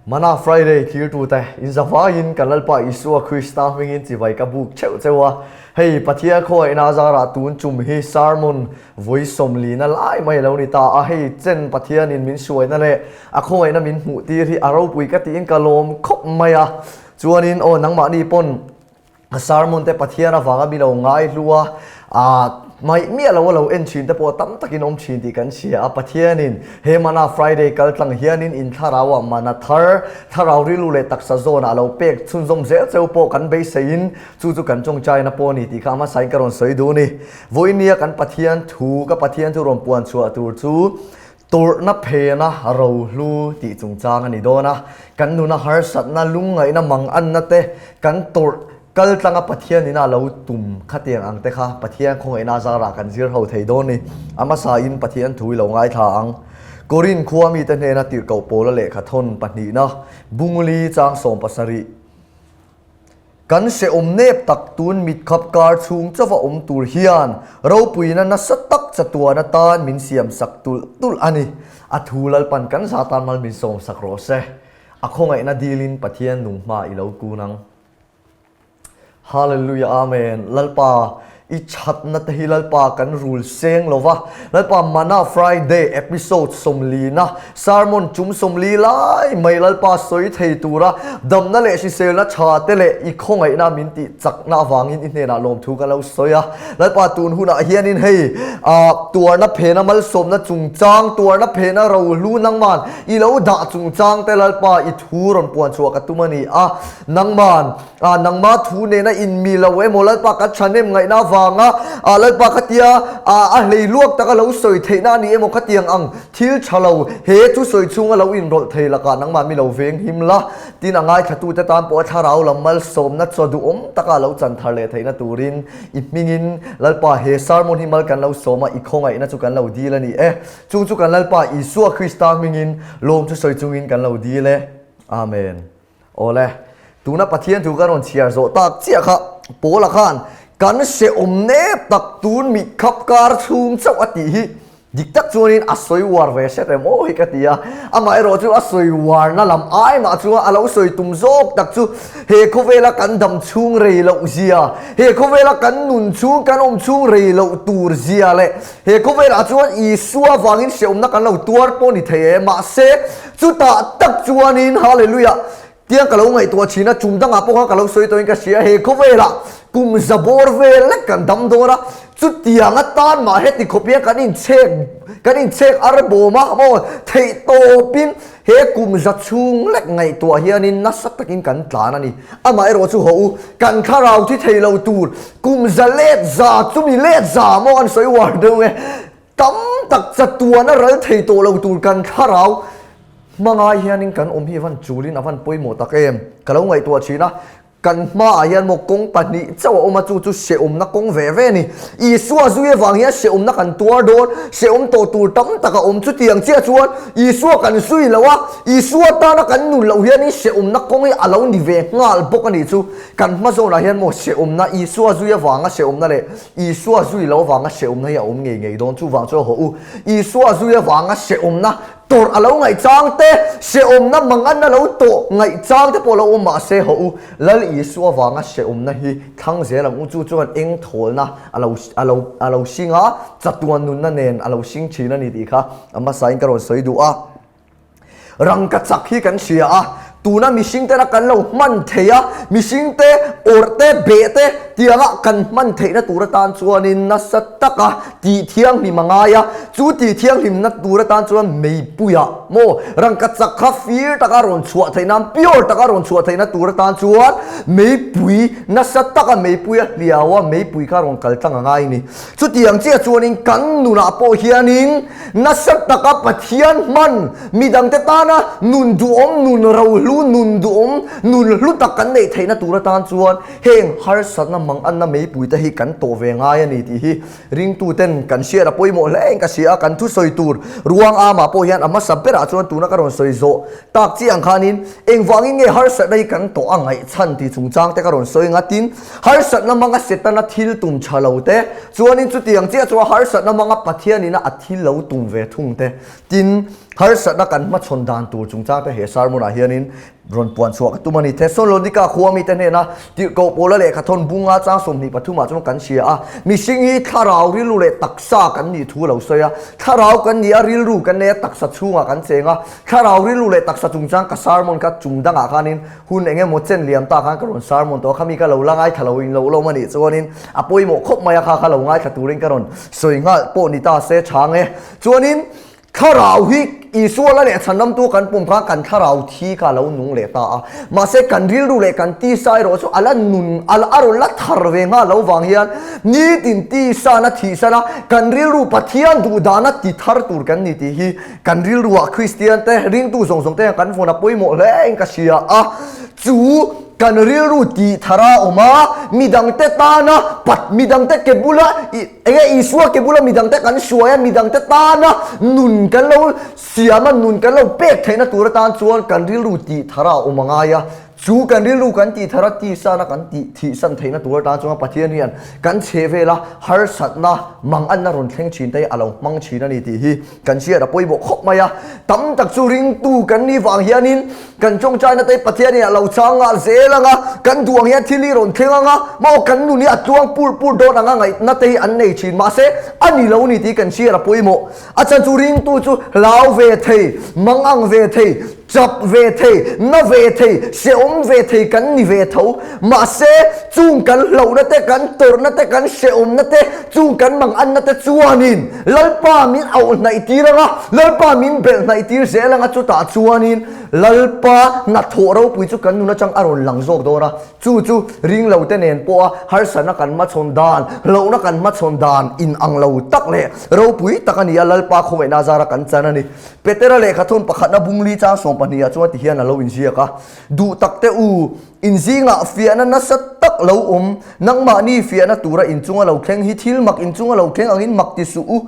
Mana Friday thirtute in zavaiin kan Lalpa Isua Krista hmingin chibai ka buk theuh cheu a. Hei Pathian khawngaihna zarah tun chum hi sermon vawi sawmlina lai mai a lo ni ta a, hei chen Pathianin min hruaina leh a khawngaihna min hmuh tir hi a ropui ka tiin ka lawm khawp mai a. Chuanin aw nangmahni pawn Sermon te Pathian avanga mi lo ngai hlu a, ah hmaih miah lo a lo en thin te pawh tam takin awm thin tih kan hria a. Pathianin he mana Friday kal tlang hianin in thlarauah mana thar, thlarau rilru leh taksa zawnah a lo pek chhunzawm zel cheu pawh kan beiseiin chu chu kan tawngtaina pawh a ni tih kha a hmasain ka rawn sawi duh a ni. Vawinia kan Pathian thu, ka Pathian thu rawn puan chhuah tur chu Tawrhna phena rohlu tih chungchang a ni dawn a, kan nuna harsatna, lungngaihna, manganna te kan tawrh kal tlanga Pathian ina lo tum khatiang ang te kha Pathian khawngaihna zarah kan zir ho thei dawn ni. A hmasain Pathian thu i lo ngaithla ang. Korin khua mite hnena tirhkoh pawla lehkha thawn pahnihna, Bungli chang 70. Kan hrehawm nep tak tun mitkhap kar chhung chauha awm tur hian ropuina nasa tak chatuan atan min siam sak tulh tulh a ni. A thu Lalpan kan za tan mal min sawm sak rawh se. A khawngaihna dilin Pathian nung hma i lo kun ang. Hallelujah Amen Lalpa I thatna te hi Lalpa kan rul seng lo va, Lalpa Manna Friday episode sawmlina sermon chum 40 lai mai Lalpa sawi thei tura damna leh hriselna tha te leh i khawngaihna min tih chakna avangin i hnenah lawmthu kan lo sawi a. Lalpa tun hunah hianin hei tuarna phena malsawmna chungchang, tuarna phena rohlu nangman i lo dah chungchang te Lalpa i thu rawn puan chhuah ka tum a ni a, nangman Ah, nangma thu nena inmi lo emaw Lalpa ka thanem ngaihna avanga ah, Lalpa ka tia ah, a hlei luak taka lo sawi theihna a ni emaw ka tiang ang thil tha lo he thu sawi chhunga lo inrawlh thei lakah nangmah mi lo veng him la tin a ngaithlatute tan pawh a thlarau lam malsawmna chaw duhawm taka lo chan thar leh theihna turin i hmingin Lalpa he sermon hi mal kan lo sawm a i khawngaihna chu kan lo dil a ni e chung chu kan Lalpa Isua Krista hmingin lawm chu sawi chungin kan lo dil e Amen. Awle, tuna Pathian thu ka rawn chhiar zawh tak chiah kha Paula khan kan hrehawm nep tak tun mit khap kar chhung chauh a tih hi dik tak chuanin a sawi uar ve hret em aw hi ka ti a. Amaherawh chu a sawi uarna lam ai mah chuan a lo sawi tum zawk tak chu he khawvela kan dam chhung rei loh zia, he khawvela kan nun chhung kan awm chhung rei loh tur zia leh he khawvelah chuan Isua vangin hrehawmna kan lo tuar pawh ni thei e mahse Chutah tak chuanin Hallelujah tiang ka lo ngaihtuah thin a, chung dangah pawh khan ka lo sawi tawhin ka hria, he khawvelah kum za bawr vel lek kan dam dawn a, chutiang atan mah heti khawp hian kan inchhek kan inchhek ar bawm a maw theih tawpin he kum za chhung lek ngaihtuah hianin nasa takin kan tlan a ni. Amaherawh chu haw u, kan thlarau thi thei lo tur kum za let za chumi let za maw an sawi uar deuh e. Tam tak chatuan a ral thei tawh lo tur kan thlarau hmangai hianin kan awm hi a van chulin a van pawimawh tak em? Ka lo ngaihtuah thin a, kan hmaah hian maw kawng pahnih chauh a awm a, chu chu hrehawmna kawng ve ve a ni. Isua zui avang hian hrehawmna kan tuar dawn, hrehawm tawh tur tam tak a awm. Chutiang chiah chuan Isua kan zui lo a, Isua tana kan nun loh hianin hrehawmna kawng hi a lo ni ve nghal bawk a nih chu. Kan hma zawnah hian maw hrehawmna, Isua zui avanga hrehawmna leh Isua zui lo avanga hrehawmna hi a awm ngei ngei dawn. Chuvang chu a haw u. Isua zui avanga hrehawmna tawrh a lo ngaihchang te, hrehawmna manganna lo tawh ngaihchang te pawh lo awm mah se haw u. Lal Isua avanga hrehawmna hi thlang zel ang u. Chu chuan eng thawlna a lo a lo a lo hring a, chatuan nunna nen a lo hring thin a ni tih kha a hmasain ka rawn sawi duh a. Rangkachak hi kan hria a, tuna mihring tena kan lo hman thei a, mihring te awrh te, beh te tianga kan hman theihna tur atan chuanin nasa taka tih thianghlim a ngai a, chu tih thianghlimna tur atan chuan meipuiah maw rangkachak kha fir taka rawn chhuah theih nan, pure taka rawn chhuah theihna tur atan chuan meipui nasa taka meipui a hliau a, meipui kha rawn kal tlang a ngai a ni. Chutiang chiah chuanin kan nunah pawh hianin nasa taka Pathian hman midangte tana nun duhawm, nun rohlu, nun duhawm, nun hlu tak kan neih theihna tur atan chuan. chuan heng harsatna manganna meipui te hi kan tawh ve ngai a ni tih hi ringtuten kan hriat a pawimawh hle in ka hria a, kan thusawi tur ruang amah pawh hian a hmasa berah chuan tuna ka rawn sawi zawh tak chiah ang khanin engvangin nge harsatna hi kan tawh a ngaihchhan tih chungchang te ka rawn sawi ang a, tin harsatna hmanga Setana thil tum tha lo te chuanin chutiang chiah chuan harsatna hmanga Pathianina a thil lo tum ve thung te tin harsatna kan hmachhawn dan tur chungchang te he sermon ah hianin Rawn puan chhuah ka tum a ni. Thesalonika khua mite hnena tirhkoh Paula lehkha thawn bunga chang 23 ah chuan kan hria a, mihring hi thlarau rilru leh taksa kan nih thu a lo sawi a. Thlarau kan ni a, rilru kan nei a, taksa chhungah kan cheng a. Thlarau rilru leh taksa chungchang ka sermon kha chung dangah khanin hun eng emaw chen liam ta khan ka rawn sermon tawh a, khami ka lo la ngaithla lo in lo lawm a nih chuanin a pawimawh khawp mai a, kha kha lo ngaithla turin ka rawn sawi nghal pawh ni ta se chhang e. Chuanin Thlarau hi Isua la leh chhanramtu kan pum khan kan thlarau thi kha a lo nung leh ta a. Mahse kan rilru leh kan tisa erawh chu a la nun a a rawn la thar ve nghal lo vang hian nitin tisana thihsana kan rilru Pathian duhdana ti thar tur kan ni tih hi kan rilruah Kristian te ringtu zawng zawng te hian kan vawn a pawimawh hle in ka hria a. Chu kan rilru tih thar a awm a, midangte tana pat midangte ke bula ih Enge Isua ke bula midangte kan hruai a, midangte tana nun kan lo siam a, nun kan lo pek theihna tur atan chuan kan rilru tih thar a awm a ngai a. Chu kan rilru kan tih thar a, tisana kan tih thihsan theihna tur atan chuan Pathian hian kan chhe vela harsatna, manganna rawn thleng thin te hi a lo hmang thin a ni tih hi kan hriat a pawimawh khawp mai a. Tam tak chu ringtu kan nih vang hianin Kan tawngtaina te Pathian in a lo chang nghal zel ang a, kan duh ang hian thil hi rawn thleng ang a, maw kan nun hi a tluang pur pur dawn ang a ngaihna te hi an nei thin. Mahse, a ni lo ni tih kan hriat a pawimawh. A chhan chu ringtu chu hlau ve thei, mangang ve thei, chap ve thei, na ve thei, hrehawm ve thei kan ni ve tho. Mahse, chung kan hlauhna te, kan tawrhna te, kan hrehawmna te, chung kan manganna te chuanin Lalpa min auh hnaih tir ang a, Lalpa min belh hnaih tir zel ang a, chutah chuanin Lalpa hnathawh ropui chu kan nun atang a rawn lang zawk dawn a, chu chu ringlo te nen pawha harsatna kan hmachhawn dan, hlauhna kan hmachhawn dan inang lo tak leh ropui tak a ni a, Lalpa khawngaihna zara kan chan a ni. Petera lehkhathawn pakhatna bungli chang 12 ah chuan tihian a lo inziak a, Duh tak te u, In zingah fiahna nasa tak lo awm, nangmahni fiahna tura inchunga lo thleng hi thil mak inchunga lo thleng angin mak ti suh u.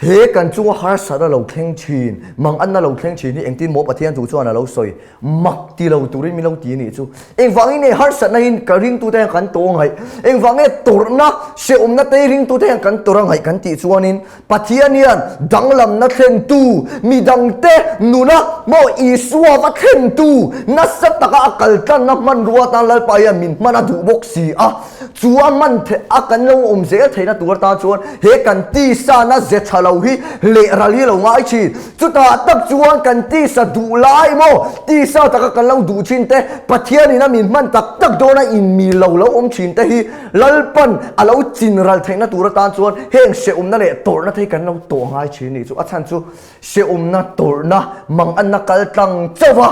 He kan chunga harsatna lo thleng thin, manganna lo thleng thin hi engtin maw Pathian thu chuan a lo sawi? Mak ti lo turin min lo ti anih chu. Engvangin nge harsatna hi ka ringtute hian kan tawh angaih? Engvang nge tawrhna, hrehawmna te hi ringtute hian kan tawrh angaih kan tih chuanin Pathian hian danglamna thlentu, midangte nuna maw Isua va thlentu nasa taka a kaltlanna hmanrua atan Lalpa hian min hman a duh bawk si a. Chu a hman theih a kan lo awm zel theihna tur atan chuan he kan tisana ze tha lo hi leh ral hi lo ngai thin. Chutah tak chuan kan tisa duh lai maw tisa taka kan lo duh thin te, Pathianin a min hman tak tak dawna inmil lo lo awm thin te hi Lalpan a lo chin ral theihna tur atan chuan heng hrehawmna leh tawrhna te hi kan lo tawh ngai thin nih chu. A chhan chu hrehawmna, tawrhna, manganna kal tlang chauh a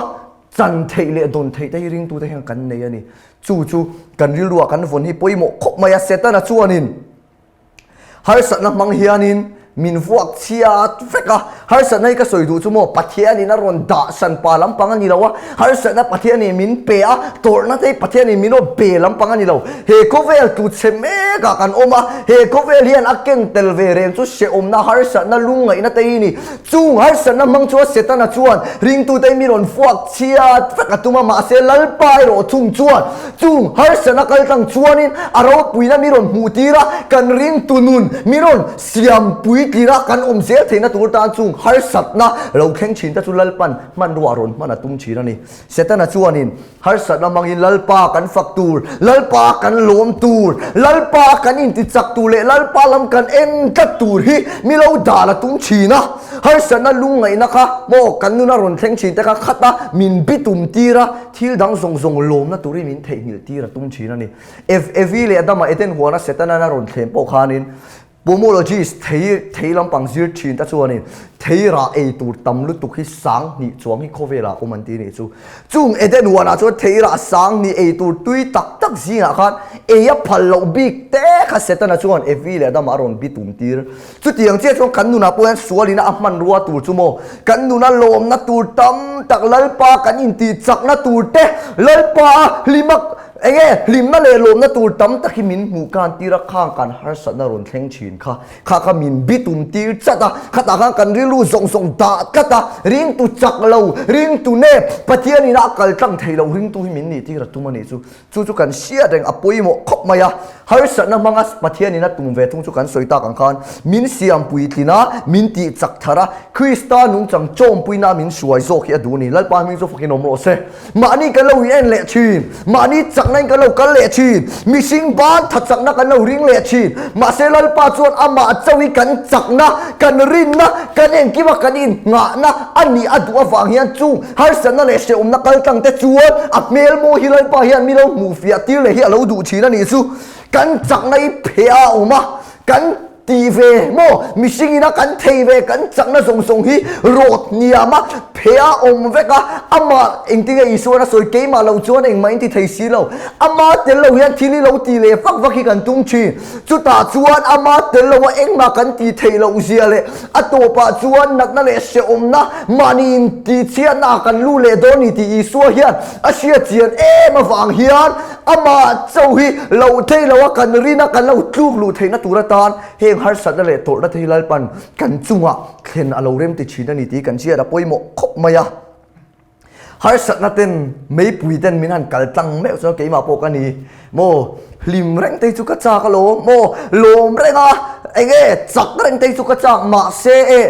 chan theih leh dawn theih te hi ringtute hian kan nei a ni. Chu chu kan rilruah kan vawn hi pawimawh khawp mai a, Setana chuanin Harsatna hmang hianin min vuak chhiat vek a, harsatna hi ka sawi duh chu maw Pathianin a rawn dah san pa lampang a ni lo a, harsatna Pathianin min pe a, tawrhna te hi Pathianin min rawn pe lampang a ni lo. He khawvel tu chhe mekah kan awm a, he khawvel hian a ken tel ve reng chu hrehawmna, harsatna, lungngaihna te hi ni. Chung harsatna hmang chuan Setana chuan ringtute mi rawn fuak chhiat vek a tum a, mahse Lalpa erawh thung chuan chung harsatna kaltlang chuanin a ropuina mi rawn hmuh tir a, kan ringtu nun mi rawn siam puitlir a, kan awm zel theihna tur tan chung harsatna lo thleng thin te chu Lalpan hmanrua rawn hman a tum thin a ni. Setana chuanin Harsatna hmangin Lalpa kan fak tur, Lalpa kan lawm tur, Lalpa kan intichak tur leh Lalpa lam kan en tlat tur hi mi lo dal a tum thin a. Harsatna lungngaihna kha maw kan nuna rawn thleng thin te kha khat a, min bitum tir a, thil dang zawng zawng lawmna turin min theihnghilh tir a tum thin a ni. Ev Evi leh Adama Eden huana Setana a rawn thlem pawh khanin Pomologist, thei, thei lampang zir thin te chuanin thei rah ei tur tam lutuk hi 2000 chuang hi khawvelah awm an ti nih chu. Chung Eden huanah chuan thei rah 2000 ei tur tui tak tak zingah khan ei a phal loh bik te kha Setana chuan Evi leh Adama a rawn bitum tir. Chutiang chiah chuan kan nunah pawh hian sualina a hmanrua tur chu maw kan nuna lawmna tur tam tak Lalpa kan intihchakna tur te Lalpa a hlima. Enge hlimna leh lawmna tur tam tak hi min hmuh kan tir a, khang kan harsatna rawn thleng thin kha, kha kha min bitum tir chat a, khatah khan kan rilru zawng zawng dah tlat a, ringtu chak lo, ringtu nep, Pathian ina a kal tlang thei lo ringtu hi min nih tir a tum a nih chu. Chu chu kan hriat reng a pawimawh khawp mai a, harsatna hmanga Pathian ina tum ve thung chu kan sawi tak ang khan min siam puitlin a, min tih chak thar a, Krista nungchang chawmpuina min hruai zawk hi a duh a ni. Lalpa hming chu fakin awm rawh se. Mahni kan lo in en leh thin, mahni chakna in kan lo kal leh thin, mihring ban tha chakna kan lo ring leh thin. Mahse Lalpa chuan amah chauh hi kan chakna, kan rinna, kan engkima kan innghahna a nih a duh avang hian chung harsatna leh hrehawmna kal tlang te chuan a hmel mawi hi Lalpa hian mi lo hmuh fiah tir leh hi a lo duh thin a nih chu. Kan chakna hi pheh a awm a, kan Ti ve maw? Mihring ina kan thei ve kan chakna zawng zawng hi rawt hniam a, phe a awm vek a, amah engtinge Isuan a sawi keimah lo chuan engmah in ti thei si lo. Ama tel lo hian thil hi lo ti leh vak vak hi kan tum thin. Chutah chuan ama tel lo a engmah kan ti theih loh zia leh a tawpah chuan natna leh hrehawmna mahni in ti chhiatna ah kan lu leh dawn ni tih Isua hian a hriat chian em avang hian Amah chauh hi loh thei lo a kan rin a kan lo tluk luh theihna tur atan heng harsatna leh tawrhna te hi Lalpan kan chungah thlen a lo rem ti thin a ni tih kan hriat a pawimawh khawp mai a. Harsatna ten meipui ten min han kal tlang meuh chuan keimah pawh ka ni maw hlim reng te hi chu ka chak alawm maw lawm reng a enge chak reng te hi chu ka chak mahse e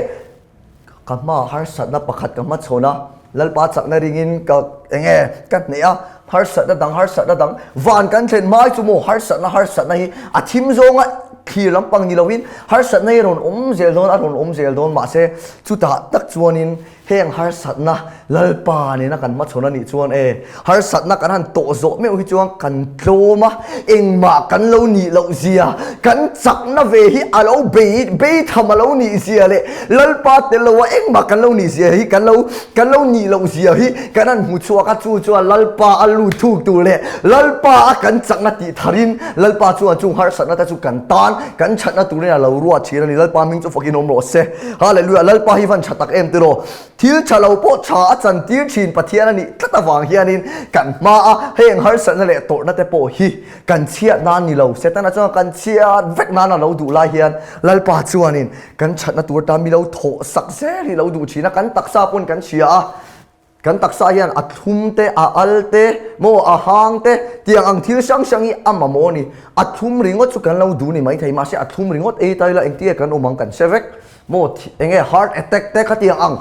Ka hma harsatna pakhat ka hmachhawn a, Lalpa chakna ringin ka enge ka hneh a, harsatna dang harsatna dang van kan thlen hmai chu maw harsatna harsatna hi a thim zawnga thlir lampang ni loin harsatna hi a rawn awm zel dawn a rawn awm zel dawn mahse chutah tak chuanin heng harsatna Lalpa nena kan hmachhawn a nih chuan e harsatna kan han tawh zawh meuh hi chuan kan tlawm a, engmah kan lo nih loh zia, kan chakna ve hi a lo bei bei tham a lo nih zia leh Lalpa tel loa engmah kan lo nih zia hi kan lo kan lo nih loh zia hi kan han hmu chhuak a, chu chuan Lalpa a lut thuk tur leh Lalpa a kan chakna tih tharin Lalpa chuan chung harsatna te chu kan tan kan thatna turin a lo ruat thin a ni. Lalpa hming chu fakin awm rawh se. Hallelujah! Lalpa hi van tha tak em tiraw? Thil tha lo pawh tha a chantir thin Pathian a nih tlat avang hianin kan hmaa heng harsatna leh tawrhna te pawh hi kan chhiat nan ni lo. Setana chuan kan chhiat vek nan a lo duh lai hian Lalpa chuanin kan thatna tur atan mi lo thawh sak zel hi lo duh thin a, kan taksa pawn kan hria a, kan taksa hian a thlum te, a al te, maw a hang te tiang ang thil hrang hrang hi a mamawh a ni. A thlum ringawt chu kan lo duh ni maithei mahse a thlum ringawt ei ta ila engtinge kan awm ang kan hre vek. Maw enge heart attack te khatiang ang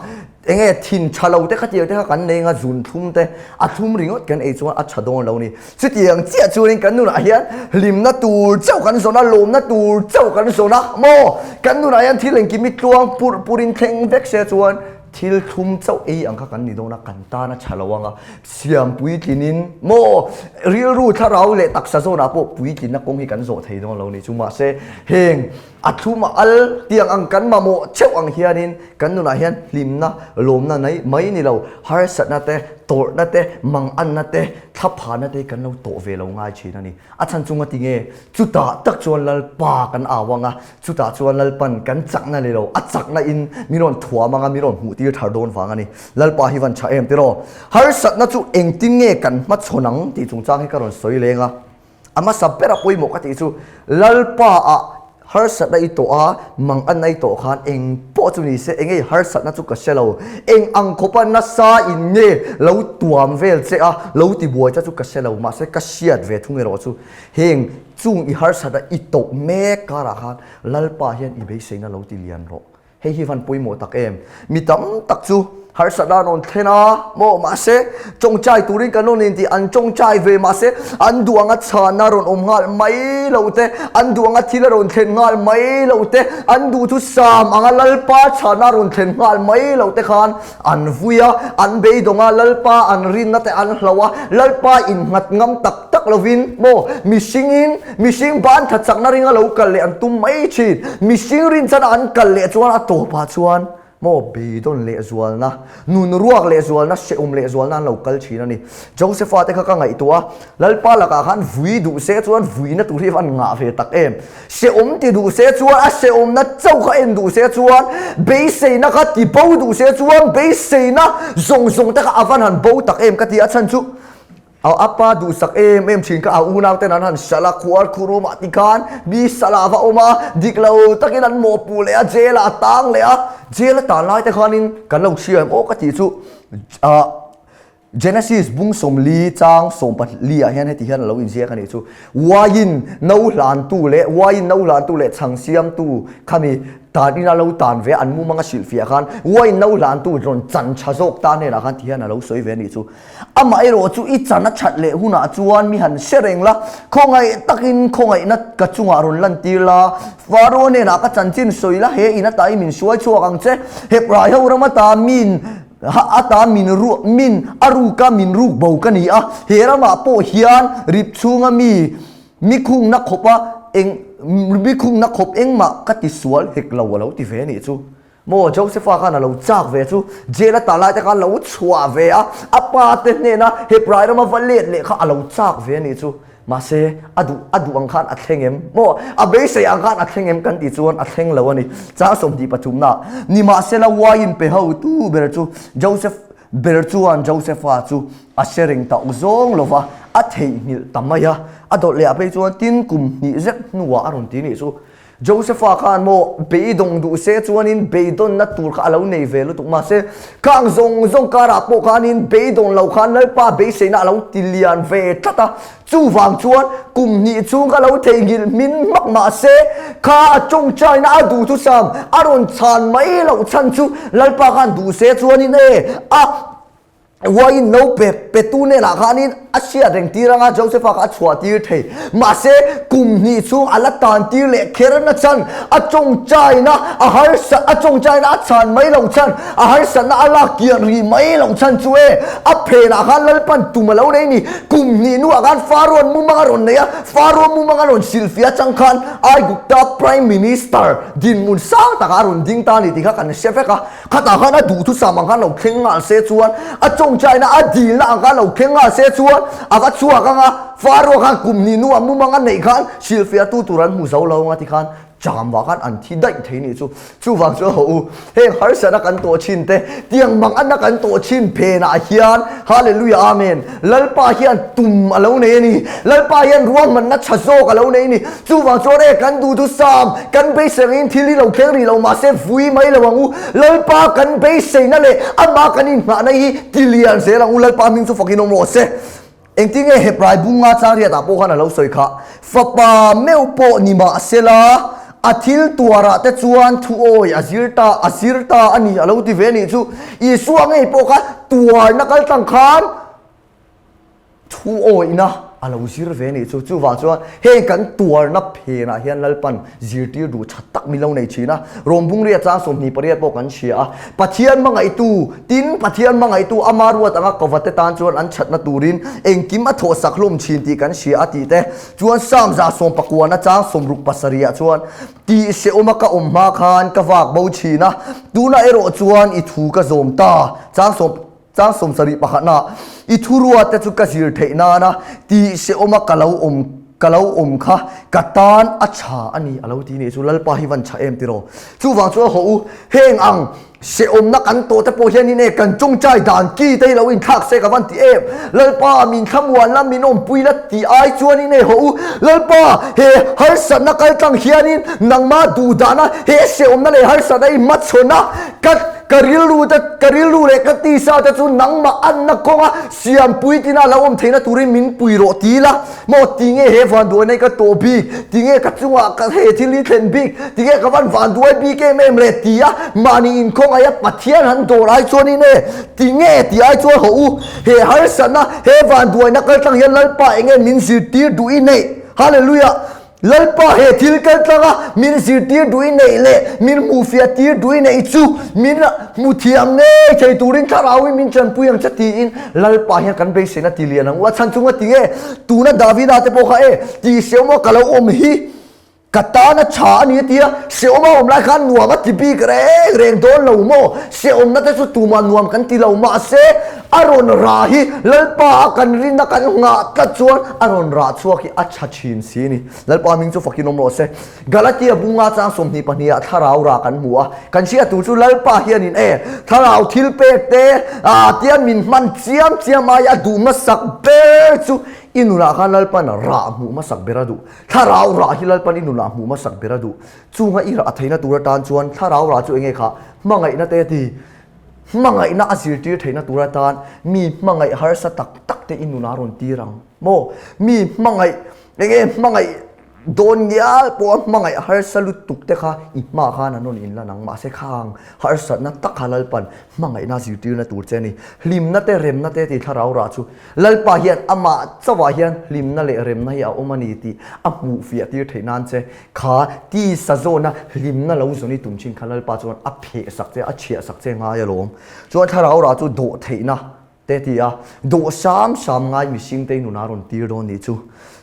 enge thin tha lo te khatiang te kha kan nei anga zun thlum te a thlum ringawt kan ei chuan a tha dawn lo ni. Chutiang chiah chuanin kan nunah hian hlimna tur chauh kan zawn a, lawmna tur chauh kan zawn a maw kan nunah hian thil engkim hi tluang purh purhin thleng vek se chuan thil thlum chauh ei ang kha kan ni dawn a, kan tan a tha lo anga siam puitlinin maw rilru thlarau leh taksa zawnah pawh puitlinna kawng hi kan zawh thei dawn lo ni chu mahse heng A thlum a al tiang ang kan mamawh theuh ang hianin kan nunah hian hlimna, lawmna nei mai ni lo, harsatna te, tawrhna te, manganna te, thlaphana te kan lo tawh ve lo ngai thin a ni. A chhan chunga tinge chutah tak chuan Lalpa kan au ang a, chutah chuan Lalpan kan chakna ni lo, a chakna in min rawn thuam ang a, min rawn hmuh tir thar dawn vang a ni. Lalpa hi van tha em tiraw? Harsatna chu engtin nge kan hmachhawn ang tih chungchang hi ka rawn sawi leng a. A hmasa bera pawimawh ka tih chu Lalpa ah harsatna i tawh a, mang a nei tawh khan eng pawh chu ni se, eng nge harsatna chu ka hre lo, eng ang khawpa nasa in nge lo tuam vel che a, lo ti buai che chu ka hre lo, mahse ka hriat ve thung erawh chu heng chung i harsatna i tawh mek karah khan Lalpa hian i beiseina lo ti lian rawh. Hei hi van pawimawh tak em? Mi tam tak chu harsatna an rawn thlen a maw? Mahse, tawngtai turin kan rawn intih an tawngtai ve mahse, an duh anga chhanna rawn awm nghal mai lo te, an duh anga thil a rawn thlen nghal mai lo te, an duh chu sam anga Lalpa chhanna rawn thlen nghal mai lo te khan an vui a, an beidawng a, Lalpa an rinna te an hloh a, Lalpa innghat ngam tak tak lovin maw mihringin mihring ban tha chakna ringa lo kal leh an tum mai thin. Mihring rinchana an kal leh chuan a tawpah chuan maw beidawn leh zualna, nun ruak leh zualna, hrehawm leh zualna an lo kal thin a ni. Josepha te kha ka ngaihtuah a, Lalpa lakah khan vui duh se chuan vuina tur hi van ngah ve tak em. Hrehawm ti duh se chuan a hrehawmna chauh kha en duh se chuan beiseina kha ti bo duh se chuan beiseina zawng zawng te kha a van han bo tak em ka ti a chhan chu. A a pa duhsak em em thin kha a unau ten an han hralh a, khuar khur umah ti khan mi salah a va awm a, dik lo takin an mawhpuh leh a, jail ah a tang leh a, jail a tan lai te khanin kan lo hria em aw ka tih chu ah Genesis bung 40 chang 14 ah hian heti hian a lo inziak a nih chu, Uaiin no hlantu leh uaiin no hlantu leh chhang siamtu khami tan ina lo tan ve an mumanga hrilhfiah khan uaiin no hlantu rawn chan tha zawk ta hnenah khan ti hian a lo sawi ve a nih chu. Amaherawh chu i chan a that leh hunah chuan mi han hre reng la, khawngaih takin khawngaihna ka chungah rawn lantir la, Faro hnenah ka chanchin sawi la, he in ata i min hruai chhuak ang che, Hebrai ho ram ata min ata min ru min a ruka min ruk bo ka ni a, he ramah pawh hian rip chhunga mi mi khungna khawpa eng mi khungna khawp engmah ka tisual hek lo a lo ti ve a nih chu. Maw Josepha khan a lo chak ve chu jail a tah lai te khan lo chhuah ve a, a pa te hnena Hebrai rama va let leh kha a lo chak ve a nih chu. Mahse a duh a duh ang khan a thleng em? Maw a beisei ang khan a thleng em kan tih chuan a thleng lo a ni. Chang 23 na nimahsela wine pe ho tu ber chu Joseph ber chuan Josepha chu a hre reng tauh zawng lova a theihnghilh ta mai a. A dawlh leh ah phei chuan tin kum hnih zet hnuah a rawn ti nih chu. Josepha khan maw beidawng duh se chuanin beidawnna tur kha a lo nei ve lutuk mahse khang zawng zawng karah pawh khanin beidawn lo khan Lalpa beiseina a lo ti lian ve tlat a, chuvang chuan kum hnih chhung kha lo theihnghilh hmin hmak mahse kha a tawngtaina a duhthusam a rawn chhan mai loh chhan chu Lalpa khan duh se chuanin e a Uaiin no pe petu hnenah khanin a hriat reng tir anga Josepha kha a chhuah tir thei. Mahse, kum hnih chhung a la tan tir leh kher na chhan, a tawngtaina a harsat, a tawngtaina a chhan mai lo chhan, a harsatna a lak kian rih mai lo chhan chu e, a phenah khan Lalpan tum a lo nei ni. Kum hnih hnuah khan Farao'n mumang a rawn nei a, Farao'n mumang a rawn hrilhfiah atang khan Aigupta Prime Minister dinhmun sang takah a rawn ding ta a ni tih kha kan hre vek a. Khatah khan a duhthusam ang khan lo thleng nghal se chuan, a tawngtaina a dilna ang khan lo thleng nghal se chuan a va chhuak ang a, Faro khan kum hnih hnuah mumang a neih khan hrilhfiahtu tur an hmu zo lo ang a ti khan cham vah khan an thi daih thei nih chu. Chuvang chuan hawh u, heng harsatna kan tawh thin te, tiang mang anna kan tawh thin phenah hian Hallelujah Amen, Lalpa hian tum a lo nei a ni, Lalpa hian ruahmanna tha zawk a lo nei a ni. Chuvang chuan e kan duhthusam, kan beisei angin thil hi lo thleng rih lo mahse vui mai lo ang u. Lalpa kan beiseina leh amah kan inhnahna hi ti lian zel ang u. Lalpa hming chu fakin awm rawh se. Engtin nge Hebrai bunga changriatah pawh khan a lo sawi kha, Fapa meuh pawh ni mahsela a thil tuarah te chuan thu awi a zir ta, a zir ta a ni a lo ti ve a nih chu. Isua ngei pawh kha tuarna kaltlang khan, Thu awihna a lo zir ve nih chu. Chuvang chuan heng kan tuarna phenah hian Lalpan zirtir duh tha tak min lo nei thin a. Rawmbungria chang 28 pawh kan hria a. Pathian hmangaihtu, tin Pathian hmangaihtu ama ruat anga kovate tan chuan an thatna turin engkim a thawhsak hlawm thin tih kan hria a tih te chuan Psalm 19 chang 67 ah chuan tih hrehawma ka awm hma khan ka vak bo thin a, tunah erawh chuan i thu ka zawm ta chang sawm Chang 71 ah i thurua te chu ka zir theih nana tih hrehawma ka lo awm ka lo awm kha ka tan a tha a ni a lo ti nih chu Lalpa hi van tha em tiraw. Chuvang chuan hawh u heng ang hrehawmna kan tawh te pawh hian in e kan tawngtai dan ki te hi lo inthlak se ka van ti em. Lalpa min thlamuan la min awmpui la tih ai chuan in e hawh u Lalpa he harsatna kaltlang hianin nangmah duhdahna he hrehawmna leh harsatna i hmachhawn a ka Ka rilru te, ka rilru leh ka tisa te chu nangmah anna kawnga siampui tina lo awm theihna turin min pui rawh ti ila, maw tinge he vanduaina hi ka tawh bik, tinge ka chungah ka he thil hi thlen bik, tinge ka van vanduai bik em em le ti a, mahni inkhawngaih a Pathian han dawr ai chuanin e, tinge ti ai chuan hawh u, he harsatna, he vanduaina kaltlang hian Lalpa enge min zirtir duh i neih? Hallelujah! Lalpa he thil kal tlanga min zirtir duh i neih leh min hmuhfiah tir duh i neih chu min hmu thiam ngei thei turin thlarauin min tanpui ang che tiin Lalpa hian kan beiseina ti lian ang u. A chhan chunga ti nge tuna Davida te pawh kha e tih hrehawm ka lo awm hi ka tana tha a ni a tia hrehawm a awm lai khan nuam a ti bik reng reng dawn lo maw? Hrehawmna te chu tumah nuam kan ti lo mahse. A rawn rah hi Lalpa a kan rinna kan nghah tlat chuan a rawn rah chhuak hi a tha thin si a ni. Lalpa hming chu fakin awm rawh se. Galatia bunga chang 22 ah thlarau rah kan hmu a. Kan hriat tur chu Lalpa hianin e thlarau thil pek te ah tian min hman chiam chiam aia a duh hmasak ber chu i nunah khan Lalpan rah hmuh hmasak ber a duh. Thlarau rah hi Lalpan i nunah hmuh hmasak ber a duh. Chunga i rah theihna tur atan chuan thlarau rah chu enge kha hmangaihna te a ti. Hmangaihna a zirtir theihna tur atan mi hmangaih harsa tak tak te i nunah rawn tir ang maw? Mi hmangaih enge hmangaih dawn ngial pawh a hmangaih harsa lutuk te kha i hma khan an rawn inlan ang. Mahse khang harsatna tak kha Lalpan hmangaihna a zirtirna tur che a ni. Hlimna te remna te tih thlarau rah chu Lalpa hian amah chauhah hian hlimna leh remna hi a awm a ni tih a hmuh fiah tir theih nan che kha tisa zawna hlimna lo zawn i tum thin kha Lalpa chuan a pheh sak che, a chhiah sak che ngai alawm. Chuan thlarau rah chu dawh theihna te ti a, dawh sam sam ngai mihring te nuna rawn tir dawn nih chu.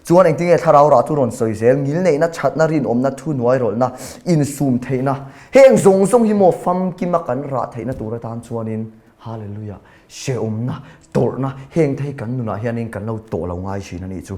Chuan engtinge thlarau rah chu rawn sawi zel, ngilneihna, thatna, rinawmna, thuhnuai rawlhna, insum theihna, heng zawng zawng hi maw famkima kan rah theihna tur atan chuanin Hallelujah! Hrehawmna, tawrhna, heng te hi kan nunah hianin kan lo tawh lo ngai thin a nih chu.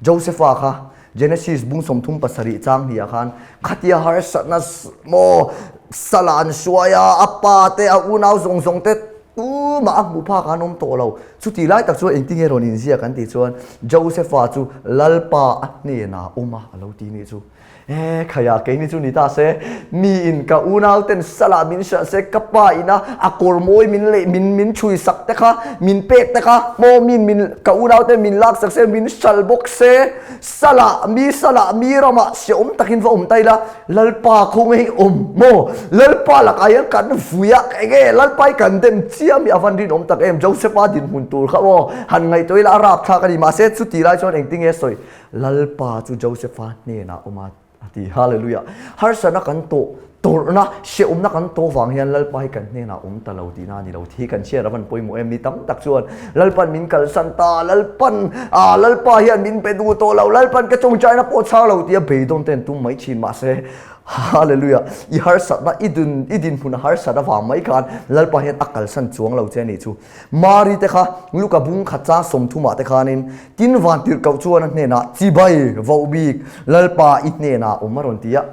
Josepha kha Genesis bung 37 chang hnih ah khan khatia harsatna maw sala an hruai a, a pa te, a unau zawng zawng te tumah a hmuh phak an awm tawh lo. Chuti lai tak chuan engtinge rawn inziak an tih chuan Josepha chu Lalpa a hnenah awm a a lo ti nih chu. E khaia keini chu ni ta se, mi in ka unau ten salah min hrilh se, ka pa ina a kawr mawi min leh min min chhui sak te kha, min pek te kha, maw min min ka unau ten min lak sak se, min hral bawk se, salah mi salah mi ramah hreawm takin va awm ta ila, Lalpa khawnge hi awm maw, Lalpa lakah hian kan vui a, enge Lalpa hi kan dem chiam hi a van rinawm tak em, Joseph-a dinhmun tur kha maw han ngaihtuah ila a rapthlak a ni, mahse chuti lai chuan engtinge sawi Lalpa chu Josepha hnenah awm a, a ti. Hallelujah! Harsatna kan tawh, tawrhna, hrehawmna kan tawh vang hian Lalpa hi kan hnenah awm ta lo tihna a ni lo. Thi kan hriat a van pawimawh em? Mi tam tak chuan Lalpan min kalsan ta, Lalpan, ah, Lalpa hian min pe duh tawh lo, Lalpan ka chawngchaina pawh chhang lo tia beidawn te an tum mai thin. Mahse, Hallelujah! I harsatna, i dun, i dinhmun a harsat avang mai khan Lalpa hian a kalsan chuang lo che a nih chu. Mari te kha Luka bung khat chang 30 ah te khanin tin vantirhkoh chuan a hnenah chibai voh bik Lalpa i hnenah awm a rawn ti a.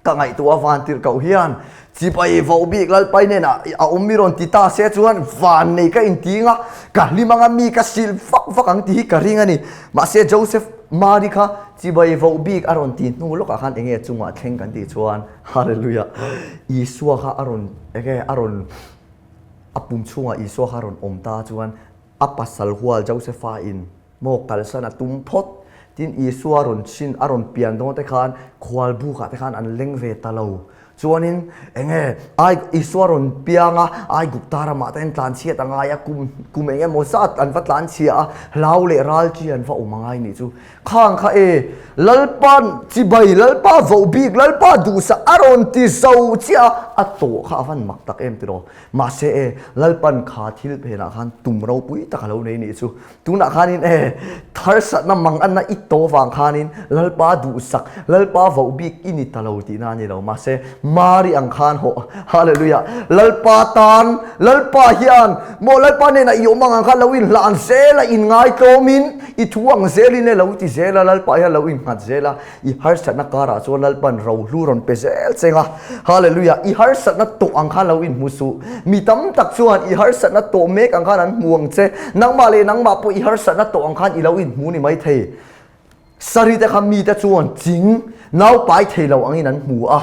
Ka ngaihtuah vantirhkoh hian chibai voh bik Lalpa i hnenah a awm i rawn ti ta se chuan van nei ka inting a, ka hlim anga mi ka sil vak vak ang tih hi ka ring a ni. Mahse Joseph Mari kha chibai voh bik a rawn ti hnu lawkah khan enge chungah thleng kan tih chuan Hallelujah Isua kha a rawn enge a rawn A pum chhungah Isua kha rawn awm ta chuan a pasal hual Josepha in maw kalsan a tum phawt. Tin, Isua rawn chhin, a rawn pian dawn te khan khual bukah te khan an leng ve ta lo. Chuanin enge Ai Isua rawn piang a, Aigupta ramah te an tlanchhiat a ngai a, kum kum eng emaw zat an va tlanchhia a, hlau leh ral chi an va awm a ngai nih chu. Khang kha e, Lalpa chibai, Lalpa voh bik, Lalpa duhsak a rawn ti zo chiah a, a tawh kha a van mak tak em tiraw. Mahse e, Lalpan kha thil phenah khan tum ropui tak a lo nei nih chu. Tunah khanin e, tharsatna manganna i tawh vang khanin Lalpa duhsak, Lalpa voh bik i ni ta lo tihna a ni lo. Mahse, Mari ang khan hawh, Hallelujah, Lalpa tan, Lalpa hian maw Lalpa hnenah i awm ang ang khan lo inhlan zel a, inngaitlawmin, I thu ang zelin e lo ti zel a, Lalpa hian lo innghat zel a, i harsatna karah chuan Lalpan rohlu rawn pe zel cheng a. Hallelujah! I harsatna tawh ang khan lo inhmu suh. Mi tam tak chuan i harsatna tawh mek ang khan an hmu ang che. Nangmah leh nangmah pawh i harsatna tawh ang khan i lo inhmu ni maithei. Sarite kha mite chuan ching naupai thei lo angin an hmu a.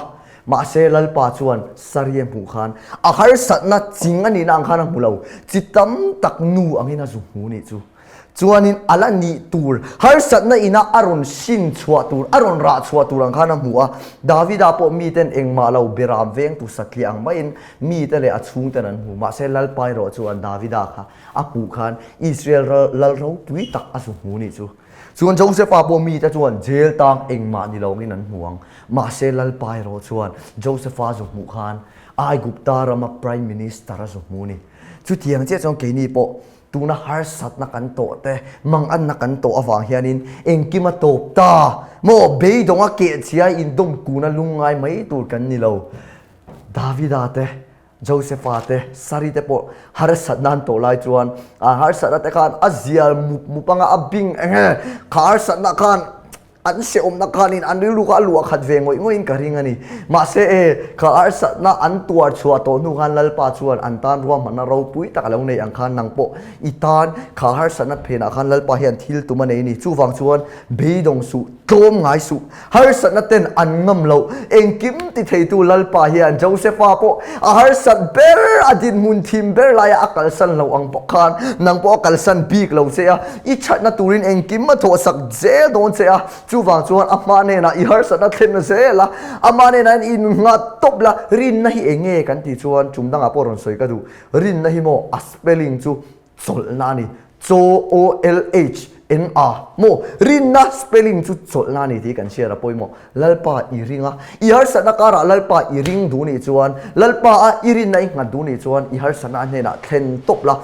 Mahse Lalpa chuan Sari a hmuh khan a harsatna ching a nihna ang khan a hmu lo. Chi tam tak nu angin a zu hmu nih chu. Chuanin a la nih tur, harsatna ina a rawn hrin chhuah tur, a rawn rah chhuah tur ang khan a hmu a. Davida pawh miten engmah lo beram vengtu satliah ang maiin mite leh a chhungten an hmu. Mahse Lalpa erawh chuan Davida kha a hmuh khan Israel lal ropui tak a zu hmu nih chu. Chuan Josepha pawh mite chuan jail tang engmah ni loin an hmu ang. Mahse Lalpa erawh chuan Josepha zu hmuh khan Aigupta rama Prime Minister a zu hmu ni. Chutiang chiah chuan keini pawh Tuna harsatna kan tawh te, manganna kan tawh avang hianin engkim a tawp ta maw? Beidawnga kehchhia indawm kuna lungngai mai tur kan ni lo. Davida te. Josepha te, Sari te pawh harsatna an tawh lai chuan an harsatna te khan a zial mup mup anga a bing eng nge kha harsatna khan an hrehawmna khanin an rilru kha a luah khat ve ngawih ngawih in ka ring a ni. Mahse e, kha harsatna an tuar chhuah tawh hnu khan Lalpa chuan an tan ruahmanna ropui tak a lo nei ang khan nang pawh i tan kha harsatna phenah khan Lalpa hian thil tum a nei a ni. Chuvang chuan beidawng suh, tlawm ngai suh. Harsatna ten an ngam loh. Engkim ti theitu Lalpa hian Josepha pawh a harsat ber, a dinhmun thim ber laia a kalsan lo ang bawk khan nang pawh a kalsan bik lo che a, i thatna turin engkim a thawhsak zel dawn che a, chuvang chuan a hma hnenah i harsatna thlen zel a, amah hnenah hian i nghat tawp la, rinna hi eng nge kan tih chuan tum dangah pawh rawn sawi ka duh, rinna hi maw a spelling chu chawlhna a ni, C-O-L-H-N-A, maw? Rinna spelling chu chawlhna a ni tih kan hriat a pawimawh. Lalpa i ring a, i harsatna karah Lalpa i ring duh nih chuan, Lalpa a i rinna i nghat duh nih chuan i harsatna a hnenah thlen tawp la,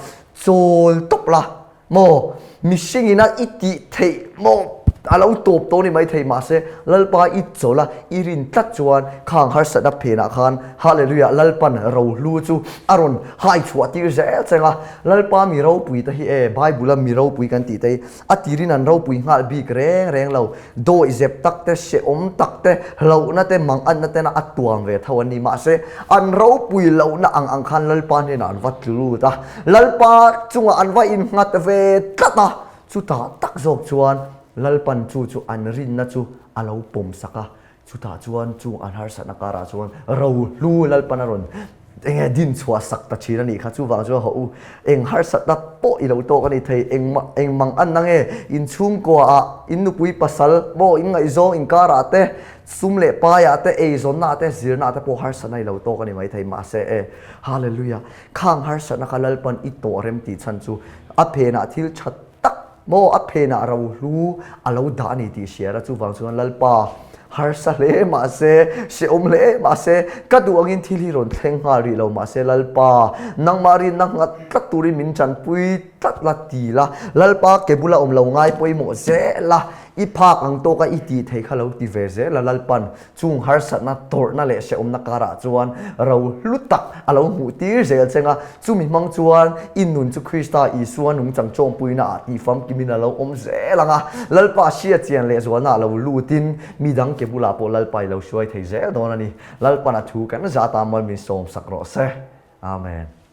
chawl tawp la, maw? Mihringin a i tih theih maw? A lo tawp tawh a ni maithei, mahse Lalpa i chawl a, i rin tlat chuan khang harsatna phenah khan Hallelujah Lalpan rohlu chu a rawn hai chhuah tir zel cheng a, Lalpa mi ropui te hi e, Bible a mi ropui kan tih te hi a tirin an ropui nghal bik reng reng lo, dawih zep tak te, hrehawm tak te, hlauhna te, manganna tena a tuam ve tho an ni. Mahse, an ropui lohna ang ang khan Lalpa hnenah an va tlu lut a, Lalpa chungah an va innghat ve tlat a, chutah tak zawk chuan Lalpan chu chu an rinna chu a lo pawm sak a, Chutah chuan chung an harsatna karah chuan rohlu Lalpan a rawn eng nge din chhuah sak ta thin a nih kha. Chuvang chuan hawh u, eng harsatna pawh i lo tawk a ni thei, eng eng mang anna nge in chhungkuaah, in nupui pasal maw, in ngaihzawng inkarah te, sum leh paiah te, eizawnnaah te, zirnaah te pawh harsatna i lo tawk a ni maithei. Mahse e, Hallelujah, khang harsatna kha Lalpan i tawh rem tih chhan chu a phenah thil tha tak Maw a phenah rohlu a lo dah a ni tih hriat a, chuvang chuan Lalpa harsa hle mahse, hrehawm hle mahse, ka duh angin thil hi rawn thleng nghal rih lo mahse Lalpa nangmah rinna nghat tlat turin min tanpui tlat la ti la, Lalpa ke bula awm lo ngai pawimawh zel a, i phak ang tawka i tih thei kha lo ti ve zel a Lalpan Chung harsatna, tawrhna leh hrehawmna karah chuan ro hlu tak a lo hmuh tir zel cheng a, chumi hmang chuan i nun chu Krista Isua nungchang chawmpuina ah tih famkimin a lo awm zel ang a, Lalpa hria chian leh zualna ah lo lutin mi dang ke bulah pawh Lalpa i lo hruai thei zel dawn a ni. Lalpan a thu kan zat a, mal min sawmsak rawh se. Amen.